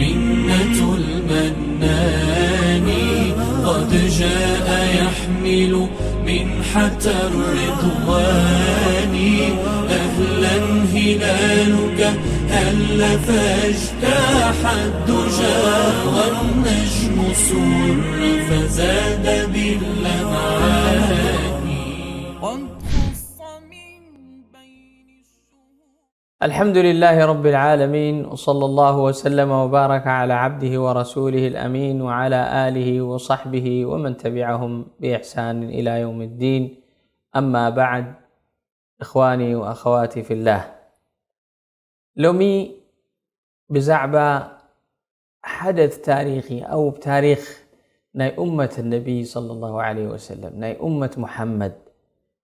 منة المنان قد جاء يحمل منحة الرضوان. أهلا هلالك هل فاجتاح الدجى والنجم سر فزاد باللمعان. قد خص من بين الشهور. الحمد لله رب العالمين، وصلى الله وسلم وبارك على عبده ورسوله الأمين وعلى آله وصحبه ومن تبعهم بإحسان إلى يوم الدين. أما بعد، إخواني وأخواتي في الله، لومي بزعبة حدث تاريخي أو بتاريخ ناي أمة النبي صلى الله عليه وسلم، ناي أمة محمد،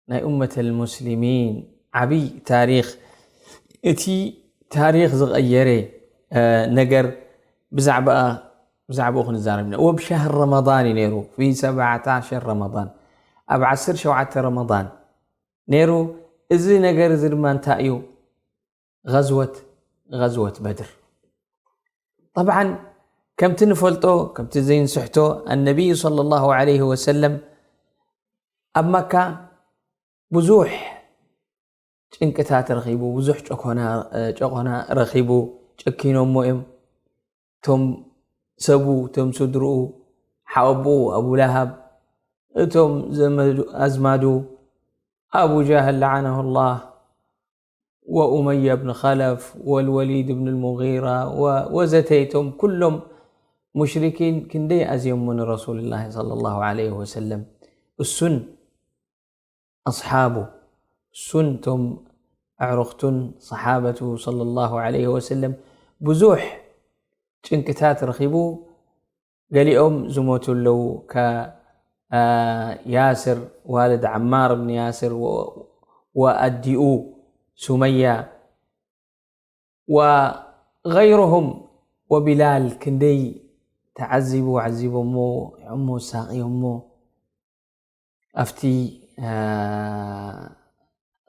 ناي أمة المسلمين، عبي تاريخ، إتي تاريخ زغيري، آه، نجر بزعبة، بزعبة أخن الزارمنا. وبشهر رمضان نيرو، في سبعة عشر رمضان، أب عسر شوعة رمضان نيرو، إزي نجر زرمان تأيو غزوة، غزوة بدر. طبعًا ከምቲ ንፈልጦ፣ ከምቲ ዘይንስሕቶ፣ النبي صلى الله عليه وسلم ኣብ መካ ብዙሕ ጭንቅታት ረኺቡ፣ ብዙሕ ጨኮና፣ ጨቆና ረኺቡ፣ ጨኪኖሞ እዮም። እቶም ሰቡ፣ እቶም ስድርኡ፣ ሓወቦኡ ኣቡ ለሃብ፣ እቶም ዘመዱ፣ ኣዝማዱ፣ ኣቡ ጃህል ለዓነሁ ላህ፣ ወኡመያ ብን ኸለፍ፣ ወልወሊድ ብን ልሙጊራ፣ ወ-፣ ወዘተ፣ እቶም ኩሎም ሙሽሪኪን ክንደይ ኣዝዮሞ ንረሱልላህ ሰለላሁ ዐለይሂ ወሰለም። እሱን ኣስሓቡ፣ እሱን እቶም ኣዕሩኽቱን ሰሓበቱ ሰለላሁ ዐለይሂ ወሰለም ብዙሕ ጭንቅታት ረኺቡ፣ ገሊኦም ዝሞቱ ኣለዉ፣ ከ-፣ አ፣ ያስር፣ ዋልድ ዓማር ብን ያስር፣ ወ-፣ ወኣዲኡ ሱመያ፣ ወገይሩሁም፣ ወቢላል ክንደይ ተዓዚቡ፣ ዓዚቦሞ፣ ይዕሞ፣ ሳቕዮሞ፣ ኣብቲ፣ አ፣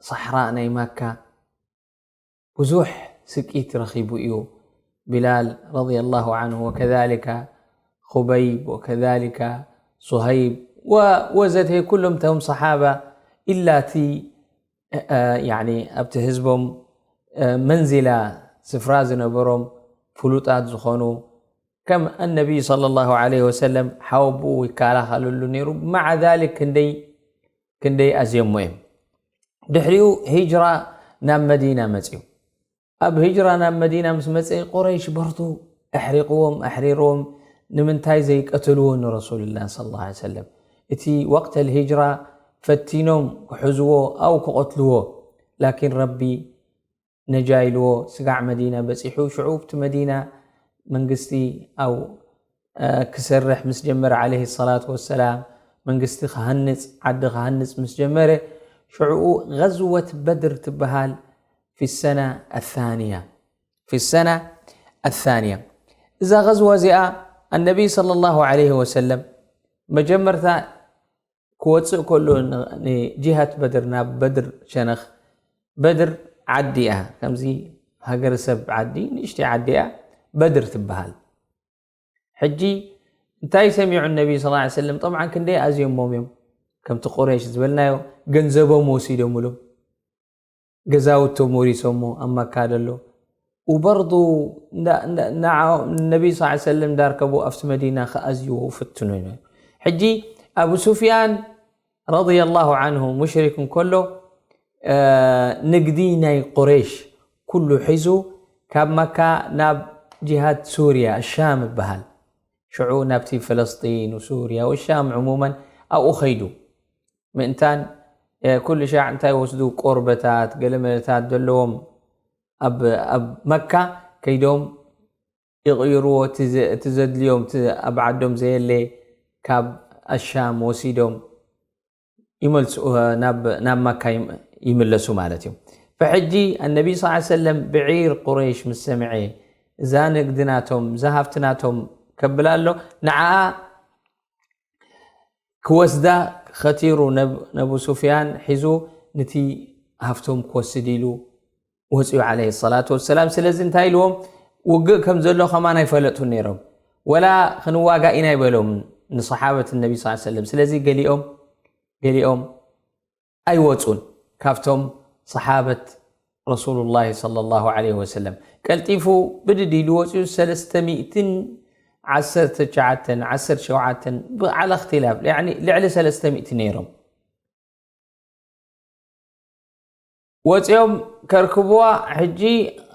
ሳሕራ ናይ ማካ ብዙሕ ስቂት ረኺቡ እዩ። ቢላል ረዲየላሁ ዐንሁ፣ ወከዛሊከ ኹበይብ፣ ወከዛሊከ ሱሀይብ፣ ወ-፣ ወዘተ፣ ኩሎም እቶም ሰሓባ፣ ኢላ እቲ፣ አ፣ ያኒ ኣብቲ ህዝቦም፣ አ፣ መንዚላ፣ ስፍራ ዝነበሮም ፍሉጣት ዝኾኑ፣ ከም ኣነቢይ ሰለላሁ ዐለይሂ ወሰለም ሓወብኡ ይከላኸለሉ ነይሩ። መዓ ዛሊክ ክንደይ፣ ክንደይ ኣዝዮሞ እዮም። ድሕሪኡ ሂጅራ ናብ መዲና መጽዩ። ኣብ ሂጅራ ናብ መዲና ምስ መጸ፣ ቁረይሽ በርቱ ኣሕሪቕዎም፣ ኣሕሪርዎም፣ ንምንታይ ዘይቀትልዎ ንረሱልላህ ሰለላሁ ዐለይሂ ወሰለም? እቲ ወቅተል ሂጅራ ፈቲኖም ክሕዝዎ ኣው ክቐትልዎ፣ ላኪን ረቢ ነጃ ኢልዎ፣ ስጋዕ መዲና በጺሑ። ሽዑ ኣብቲ መዲና መንግስቲ ኣው፣ እ፣ ክሰርሕ ምስ ጀመረ፣ ዐለይሂ ሰላቱ ወሰላም፣ መንግስቲ ክሃንጽ፣ ዓዲ ክሃንጽ ምስ ጀመረ፣ ሽዑኡ ገዝወት በድር ትበሃል፣ ፊ ሰና ኣታንያ፣ ፊ ሰና ኣታንያ። እዛ ገዝዋ እዚኣ፣ ኣነቢይ ሰለላሁ ዐለይሂ ወሰለም መጀመርታ ክወጽእ ከሎ፣ ን-፣ ንጂሃት በድር፣ ናብ በድር ሸነኽ፣ በድር ዓዲ እያ፣ ከምዚ ሃገረሰብ ዓዲ፣ ንእሽተይ ዓዲ እያ፣ በድር ትበሃል። ሕጂ እንታይ ሰሚዑ ነቢ ሰለላሁ ዐለይሂ ወሰለም? ጠብዓን ክንደይ ኣዝዮሞም እዮም፣ ከምቲ ቁረይሽ ዝበልናዮ፣ ገንዘቦም ወሲዶምሎም፣ ገዛውቶም ወሪሶሞ ኣብ መካ ደሎ። ወበርዱ እንዳ-፣ እንዳ-፣ ንዓ-፣ ነቢ ሰለላሁ ዐለይሂ ወሰለም እንዳርከቡ ኣብቲ መዲና ክኣዝይዎ ይፍትኑ እዮም። ሕጂ ኣቡ ሱፍያን ረዲየላሁ ዐንሁ ሙሽሪክ እንከሎ፣ እ፣ ንግዲ ናይ ቁረይሽ ኩሉ ሒዙ ካብ መካ ናብ ጂሃድ ሱርያ፣ ሻም ይበሃል። ሽዑ ናብቲ ፍልስጢን ወሱርያ ወሻም ዕሙመን ኣብኡ ኸይዱ። ምእንታን፣ እ፣ ኩሉ ሻዕ እንታይ ወስዱ? ቆርበታት፣ ገለመለታት ዘለዎም ኣብ፣ ኣብ መካ ከይዶም ይቕይርዎ፣ እቲ ዘ-፣ እቲ ዘድልዮም፣ እቲ ኣብ ዓዶም ዘየለ ካብ ኣሻም ወሲዶም ይመልሱ፣ ናብ፣ ናብ መካ ይም-፣ ይምለሱ ማለት እዩ። ፈሕጂ ኣነቢ ሰለላሁ ዐለይሂ ወሰለም ብዒር ቁረይሽ ምስ ሰምዐ፣ እዛ ንግዲ ናቶም፣ እዛ ሃፍቲ ናቶም ከብል ኣሎ፣ ንዓኣ ክወስዳ ኸቲሩ፣ ነብ-፣ ነቡ ሱፍያን ሒዙ ንቲ ሃፍቶም ክወስድ ኢሉ ወፂኡ ዐለይሂ ሰላቱ ወሰላም። ስለዚ እንታይ ኢልዎም? ውግእ ከም ዘሎ ከማን ኣይፈለጡን ነይሮም። ወላ ክንዋጋእ ኢና ይበሎም ንሰሓበት ነቢ ስ ሰለም። ስለዚ ገሊኦም ገሊኦም ኣይወፁን ካብቶም ሰሓበት ረሱሉላሂ ሰለላሁ ዐለይሂ ወሰለም። ቀልጢፉ ብድድ ኢሉ ወፂኡ ሰለስተ ሚእትን ዓሰርተ ትሽዓተን ዓሰርተ ሸውዓተን ብዓለ እኽትላፍ፣ ያዕኒ ልዕሊ ሰለስተ ሚእቲ ነይሮም። ወፂኦም ከርክብዋ። ሕጂ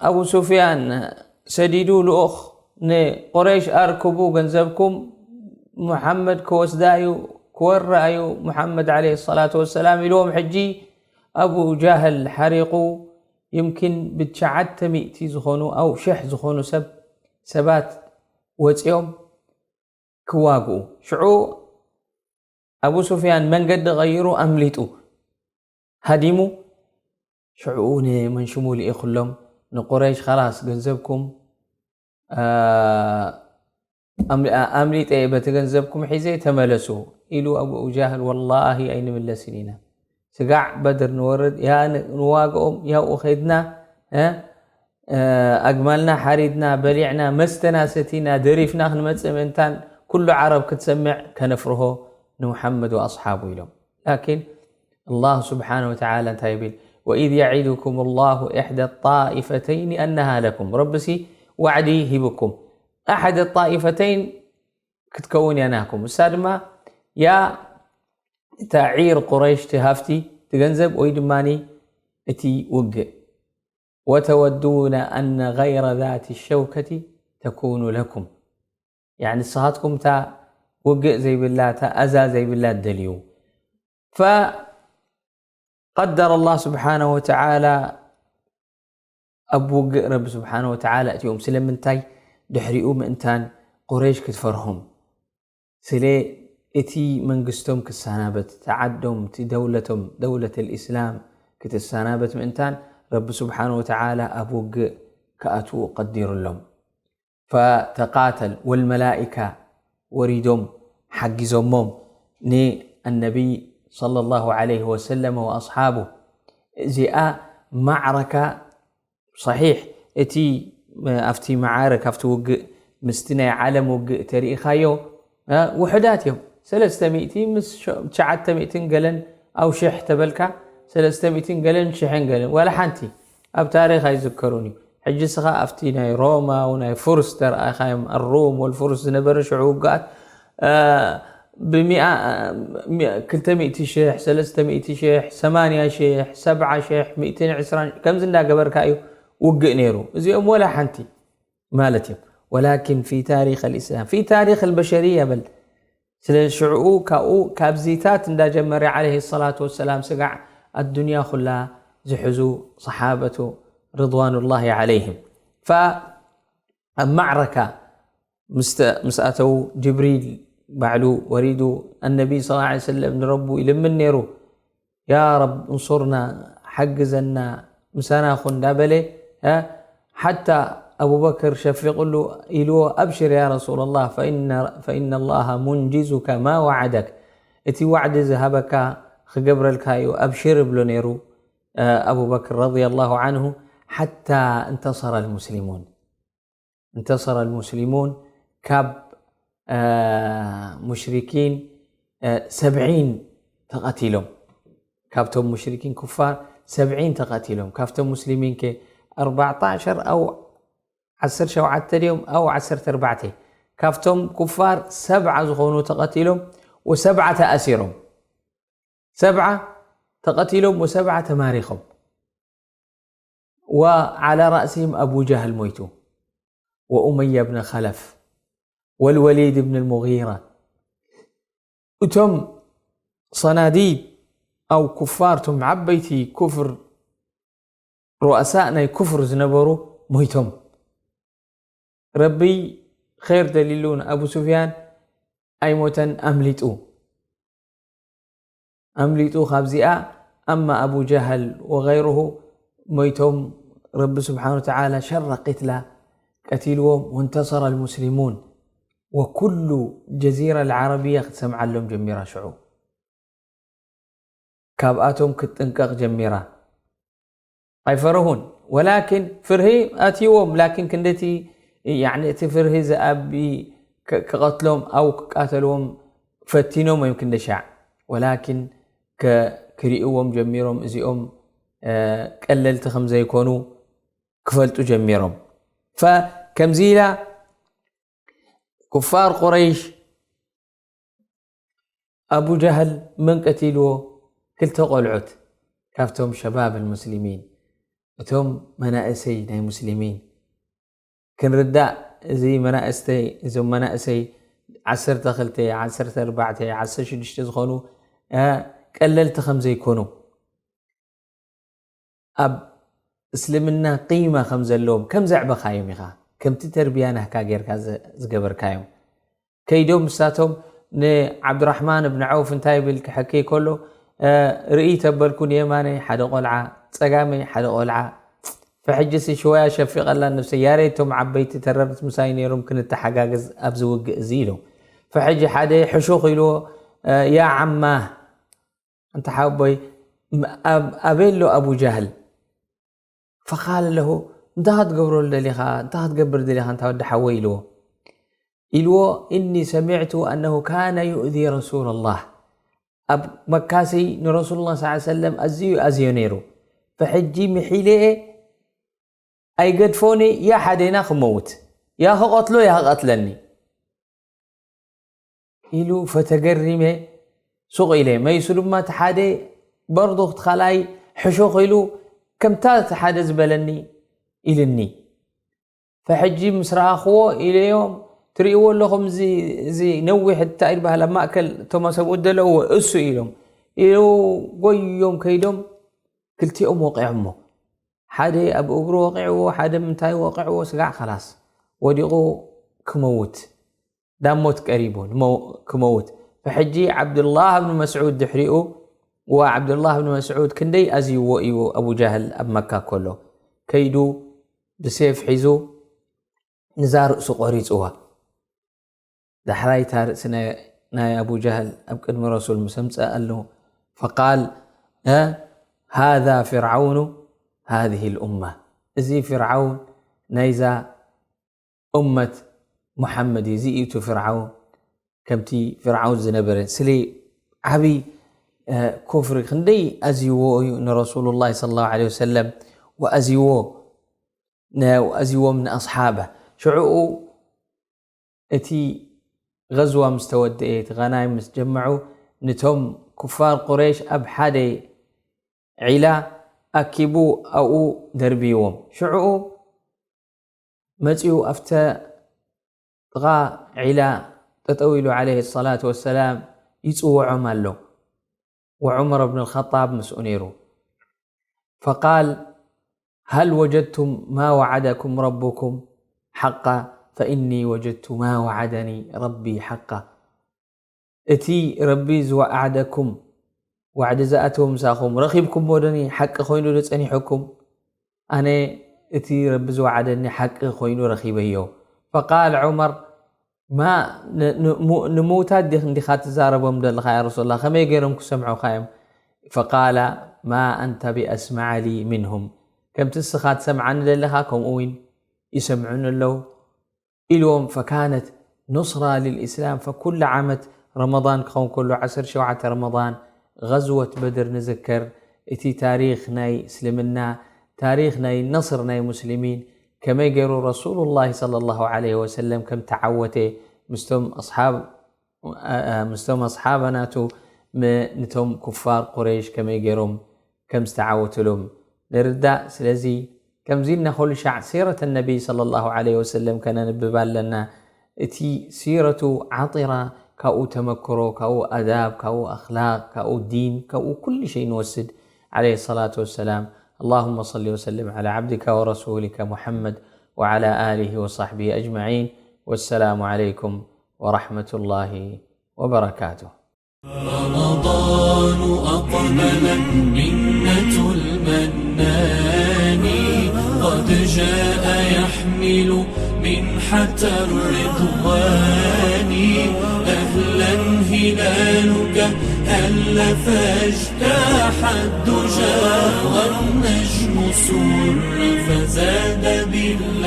ኣቡ ሱፍያን ሰዲዱ ልኡኽ ንቁረይሽ፣ ኣርክቡ ገንዘብኩም፣ ሙሓመድ ክወስዳ እዩ፣ ክወርኣ እዩ ሙሓመድ ዓለይሂ ሰላቱ ወሰላም ኢልዎም። ሕጂ ኣቡ ጃህል ሓሪቑ፣ ይምኪን ብትሽዓተ ሚእቲ ዝኾኑ ኣው ሽሕ ዝኾኑ ሰብ ሰባት ወፂኦም ክዋግኡ። ሽዑ ኣቡ ሱፍያን መንገዲ ቐይሩ ኣምሊጡ ሃዲሙ። ሽዑ ንመንሽሙ ልኢኹሎም ንቁረይሽ፣ ኸላስ ገንዘብኩም፣ አ፣ ኣምሊ-፣ አ-፣ ኣምሊጠ እየ፣ በቲ ገንዘብኩም ሒዘ፣ ተመለሱ ኢሉ ኣቡ ጃህል፣ ወላሂ ኣይንምለስን ኢና። ስጋዕ በድር ንወርድ፣ ያ ን-፣ ንዋግኦም፣ ያብኡ ኸይድና፣ እ፣ እ፣ ኣግማልና ሓሪድና፣ በሊዕና፣ መስተና ሰቲና፣ ደሪፍና ክንመጽእ ምእንታን ኩሉ ዓረብ ክትሰምዕ ከነፍርሆ ንሙሓመድ ወኣስሓቡ ኢሎም። ላኪን ኣላህ ስብሓነ ወተዓላ እንታይ ይብል? ወኢዝ የዒዱኩም ላሁ ኢሕደ ጣኢፈተይን ኣነሃ ለኩም። ረብሲ ዋዕዲ ሂብኩም። ኣሕደ ጣኢፈተይን ክትከውን እያ ናኩም። እሳ ድማ ያ እታ ዒር ቁረይሽ፣ እቲ ሃፍቲ፣ እቲ ገንዘብ ወይ ድማ እቲ ውግእ። ወተወዱነ ኣነ ገይረ ዛቲ ሸውከቲ ተኩኑ ለኩም። ያዕኒ ንስኻትኩም እታ ውግእ ዘይብላ፣ እታ ኣዛ ዘይብላ ትደልዩ። ፈቀደረ ኣላህ ስብሓነሁ ወተዓላ ኣብ ውግእ ረቢ ስብሓነሁ ወተዓላ እቲኦም። ስለምንታይ? ድሕሪኡ ምእንታን ቁረይሽ ክትፈርሆም። ስለ እቲ መንግስቶም ክሰናበት፣ እቲ ዓዶም፣ እቲ ደውለቶም፣ ደውለት ልእስላም ክትሰናበት ምእንታን ረቢ ስብሓነሁ ወተዓላ ኣብ ውግእ ክኣትዉ ቀዲሩሎም። ፈተቃተል ወልመላኢካ ወሪዶም ሓጊዞሞም ንኣነቢይ ሰለላሁ ዐለይሂ ወሰለም ወኣስሓቡ። እዚኣ ማዕረካ ሰሒሕ፣ እቲ ኣብቲ መዓረክ፣ ኣብቲ ውግእ፣ ምስቲ ናይ ዓለም ውግእ ተሪኢኻዮ፣ እ፣ ውሑዳት እዮም። ሰለስተ ሚእቲ ምስ ሸ-፣ ትሽዓተ ሚእትን ገለን ኣው ሽሕ ተበልካ፣ ሰለስተ ሚእትን ገለን ሽሕን ገለን፣ ዋላ ሓንቲ ኣብ ታሪኽ ኣይዝከሩን እዩ። ሕጂ ስኻ ኣብቲ ናይ ሮማ፣ ናይ ፉርስ ተረኣኻዮም፣ ኣሩም ወልፉርስ ዝነበረ ሽዑ ውግኣት፣ እ፣ ብሚኣ፣ ሚ-፣ ክልተ ሚእቲ ሽሕ፣ ሰለስተ ሚእቲ ሽሕ፣ ሰማንያ ሽሕ፣ ሰብዓ ሽሕ፣ ሚእትን ዕስራን ከምዚ እንዳገበርካ እዩ ውግእ ነይሩ። እዚኦም ወላ ሓንቲ ማለት እዮም። ወላኪን ፊ ታሪኽ ልእስላም፣ ፊ ታሪኽ ልበሸርያ በል። ስለ ሽዕኡ ካብኡ ካብዚታት እንዳጀመረ ዓለይሂ ሰላቱ ወሰላም ስጋዕ ኣዱንያ ኩላ ዝሕዙ ሰሓበቱ ርድዋኑላሂ ዓለይሂም። ፈ-፣ ኣብ ማዕረካ ምስ ተ-፣ ምስ ኣተዉ ጅብሪል ባዕሉ ወሪዱ ኣነቢ ሰለላሁ ዐለይሂ ወሰለም ንረቡ ይልምን ነይሩ። ያ ረብ እንሱርና፣ ሓግዘና፣ ምሳና ኩን እንዳበለ፣ እ፣ ሓታ ኣቡበክር ሸፊቕሉ ኢልዎ፣ "ኣብሽር ያ ረሱለላህ፣ ፈኢነ፣ ፈኢነ ላሃ ሙንጅዙከ ማ ወዓደክ፣ እቲ ዋዕዲ ዝሃበካ ክገብረልካ እዩ፣ ኣብሽር" ይብሎ ነይሩ፣ እ፣ ኣቡበክር ረዲየላሁ ዓንሁ፣ ሓታ እንተሰረ ልሙስሊሙን። እንተሰረ ልሙስሊሙን፣ ካብ፣ እ፣ ሙሽሪኪን፣ እ፣ ሰብዒን ተቐቲሎም። ካብቶም ሙሽሪኪን ኩፋር ሰብዒን ተቐቲሎም። ካብቶም ሙስሊሚን ከ ኣርባዕተ ዓሸር ኣው ዓሰርተ ሸውዓተ ድዮም ኣው ዓሰርተ ኣርባዕተ? ካብቶም ኩፋር ሰብዓ ዝኾኑ ተቐቲሎም ወሰብዓ ተኣሲሮም። ሰብዓ ተቐቲሎም ወሰብዓ ተማሪኾም። ወዓላ ራእሲሂም ኣቡ ጃህል ሞይቱ፣ ወኡመያ ብን ኸለፍ፣ ወልወሊድ ብን ልሙጊራ። እቶም ሰናዲድ ኣው ኩፋር፣ እቶም ዓበይቲ ኩፍር፣ ሩኣሳእ ናይ ኩፍር ዝነበሩ ሞይቶም። ረቢ ኸይር ደሊሉ ንኣቡ ሱፍያን ኣይሞተን፣ ኣምሊጡ። ኣምሊጡ ካብዚኣ። ኣማ ኣቡ ጀህል ወገይሩሁ ሞይቶም፣ ረቢ ስብሓነ ወተዓላ ሸረ ቂትላ ቀቲልዎም። ወንተሰረ ልሙስሊሙን፣ ወኩሉ ጀዚራ ልዓረብያ ክትሰምዓሎም ጀሚራ። ሽዑ ካብኣቶም ክትጥንቀቕ ጀሚራ። ኣይፈረሁን፣ ወላኪን ፍርሂ ኣትይዎም። ላኪን ክንደቲ ያዕኒ እቲ ፍርሂ ዝኣቢ ክ-፣ ክቐትሎም ኣው ክቃተልዎም ፈቲኖም እዮም ክንደሻዕ። ወላኪን ከ-፣ ክርእይዎም ጀሚሮም፣ እዚኦም፣ እ፣ ቀለልቲ ከም ዘይኮኑ ክፈልጡ ጀሚሮም። ፈ-፣ ከምዚ ኢላ ኩፋር ቁረይሽ ኣቡ ጃህል መን ቀቲልዎ? ክልተ ቆልዑት ካብቶም ሸባብ ሙስሊሚን፣ እቶም መናእሰይ ናይ ሙስሊሚን። ክንርዳእ፣ እዚ መናእስተይ፣ እዞም መናእሰይ ዓሰርተ ክልተ፣ ዓሰርተ ኣርባዕተ፣ ዓሰርተ ሽዱሽተ ዝኾኑ፣ እ፣ ቀለልቲ ከም ዘይኮኑ፣ ኣብ እስልምና ቂማ ከም ዘለዎም ከም ዘዕበኻዮም ኢኻ፣ ከምቲ ተርቢያ ናህካ ጌርካ ዘ-፣ ዝገበርካዮም። ከይዶም ንሳቶም ንዓብዱራሕማን እብን ዐውፍ እንታይ ይብል ክሐኪ ከሎ፣ እ፣ ርኢ ተበልኩ፣ ንየማነይ ሓደ ቆልዓ፣ ጸጋመይ ሓደ ቆልዓ። ፈሕጅሲ ሽወያ ሸፊቐላ ነብሰይ፣ ያሬድ እቶም ዓበይቲ ተረርት ምሳይ ነይሮም ክንተሓጋገዝ ኣብዚ ውግእ እዚ ኢሎም። ፈሕጂ ሓደ ሕሹኽ ኢልዎ፣ እ፣ ያ ዓማ፣ ኣንታ ሓወቦይ፣ ም-፣ ኣብ-፣ ኣበይ ኣሎ ኣቡ ጃህል? ፈቃለ ለሁ፣ እንታይ ክትገብረሉ ደሊኻ? እንታይ ክትገብር ደሊኻ? እንታ ወዲ ሓወይ ኢልዎ። ኢልዎ፣ እኒ ሰሚዕቱ ኣነሁ ካነ ዩእዚ ረሱላላህ። ኣብ መካሲ ንረሱሉላህ ሰለላሁ ዐለይሂ ወሰለም ኣዝዩ ኣዝዮ ነይሩ። ፈሕጂ ምሒለየ ኣይገድፎኒ፣ ያ ሓደና ክመውት፣ ያ ክቐትሎ፣ ያ ክቐትለኒ። ኢሉ ፈተገሪመ ሱቕ ኢለ። መይሱ ድማ እቲ ሓደ በርዶ እቲ ካልኣይ ሕሹኽ ኢሉ፣ ከምታ እቲ ሓደ ዝበለኒ ኢልኒ። ፈሕጂ ምስ ረኣኽዎ ኢለዮም፣ ትርእይዎ ኣለኹም እዚ፣ እዚ ነዊሕ እንታይ ይበሃል ኣብ ማእከል እቶም ሰብኡት ዘለውዎ እሱ ኢሎም። ኢሉ ጎዮም ከይዶም ክልቲኦም ወቂዖሞ። ሓደ ኣብ እግሩ ወቂዕዎ፣ ሓደ ምንታይ ወቂዕዎ፣ ስጋዕ ኸላስ ወዲቑ ክመውት። ዳሞት ቀሪቡ ንመው-፣ ክመውት። ፈሕጂ ዓብዱላህ እብን መስዑድ ድሕሪኡ፣ ወዓብዱላህ እብን መስዑድ ክንደይ ኣዝይዎ እዩ ኣቡ ጃህል ኣብ መካ ከሎ። ከይዱ ብሴፍ ሒዙ ንዛ ርእሱ ቆሪጽዋ። ዳሕራይ እታ ርእሲ ናይ፣ ናይ ኣቡ ጃህል ኣብ ቅድሚ ረሱል ምስ ኣምጽኣ ኣሎ፣ ፈቃል፣ እ፣ ሃዛ ፍርዓውኑ ሃዚህ ልኡማ። እዚ ፍርዓውን ናይዛ እመት ሙሓመድ እዩ። እዚ እዩ እቲ ፍርዓውን፣ ከምቲ ፍርዓውን ዝነበረ። ስለ ዓብዪ፣ እ፣ ኩፍሪ ክንደይ ኣዝይዎ እዩ ንረሱሉላህ ሰለላሁ ዐለይሂ ወሰለም፣ ወኣዝይዎ፣ ነ-፣ ወኣዝይዎም ንኣስሓባ። ሽዕኡ እቲ ገዝዋ ምስ ተወደኤ፣ እቲ ገናይም ምስ ጀመዑ፣ ንቶም ኩፋር ቁረይሽ ኣብ ሓደ ዒላ ኣኪቡ ኣብኡ ደርብይዎም። ሽዕኡ መጺኡ ኣብተ ጥቓ ዒላ ጠጠው ኢሉ ዓለይሂ ሰላቱ ወሰላም ይጽውዖም ኣሎ። ወዑመር እብን ልኸጣብ ምስኡ ነይሩ። ፈቃል፣ ሀል ወጀድቱም ማ ወዓደኩም ረቡኩም ሓቃ ፈኢኒ ወጀድቱ ማ ወዓደኒ ረቢ ሓቃ። እቲ ረቢ ዝወዓደኩም ዋዕዲ ዝኣተወ ምሳኹም ረኺብኩምዎ ዶኒ ሓቂ ኮይኑ ዶ ጸኒሑኩም? ኣነ እቲ ረቢ ዝወዓደኒ ሓቂ ኮይኑ ረኺበዮ። ፈቃል ዑመር፣ ማ ን-፣ ን-፣ ሙ-፣ ንምውታት ዲኽ-፣ እንዲኻ ትዛረቦም ዘለኻ ያ ረሱላህ? ከመይ ገይሮም ክሰምዑኻ እዮም? ፈቃላ፣ ማ ኣንተ ቢኣስመዐ ሊ ምንሁም። ከምቲ እስኻ ትሰምዓኒ ዘለኻ ከምኡ እውን ይሰምዑኒ ኣለዉ። ኢልዎም። ፈካነት ኑስራ ልልእስላም። ፈኩሉ ዓመት ረመዳን ክኸውን ከሎ ዓሰርተ ሸውዓተ ረመዳን ገዝወት በድር ንዝከር። እቲ ታሪኽ ናይ እስልምና፣ ታሪኽ ናይ ነስር ናይ ሙስሊሚን፣ ከመይ ገይሩ ረሱሉላህ ሰለላሁ ዐለይሂ ወሰለም ከም ተዓወተ ምስቶም ኣስሓብ፣ ምስቶም ኣስሓባ ናቱ ም-፣ ንቶም ኩፋር ቁረይሽ ከመይ ገይሮም ከም ዝተዓወትሎም ንርዳእ። ስለዚ ከምዚ ኢልና ኩሉ ሻዕ ሲረት ነቢይ ሰለላሁ ዐለይሂ ወሰለም ከነንብብ ኣለና። እቲ ሲረቱ ዓጢራ ካብኡ ተመክሮ፣ ካብኡ ኣዳብ፣ ካብኡ ኣኽላቕ፣ ካብኡ ዲን፣ ካብኡ ኩሉ ሸይ ንወስድ ዐለይሂ ሰላቱ ወሰላም። اللهم صل وسلم على عبدك ورسولك محمد وعلى آله وصحبه أجمعين. والسلام عليكم ورحمة الله وبركاته. رمضان أقبل، منة المنان، قد جاء يحمل منحة الرضوان. أهلا هلالك، هل فاجتاح الدجى، والنجم سر فزاد بالله.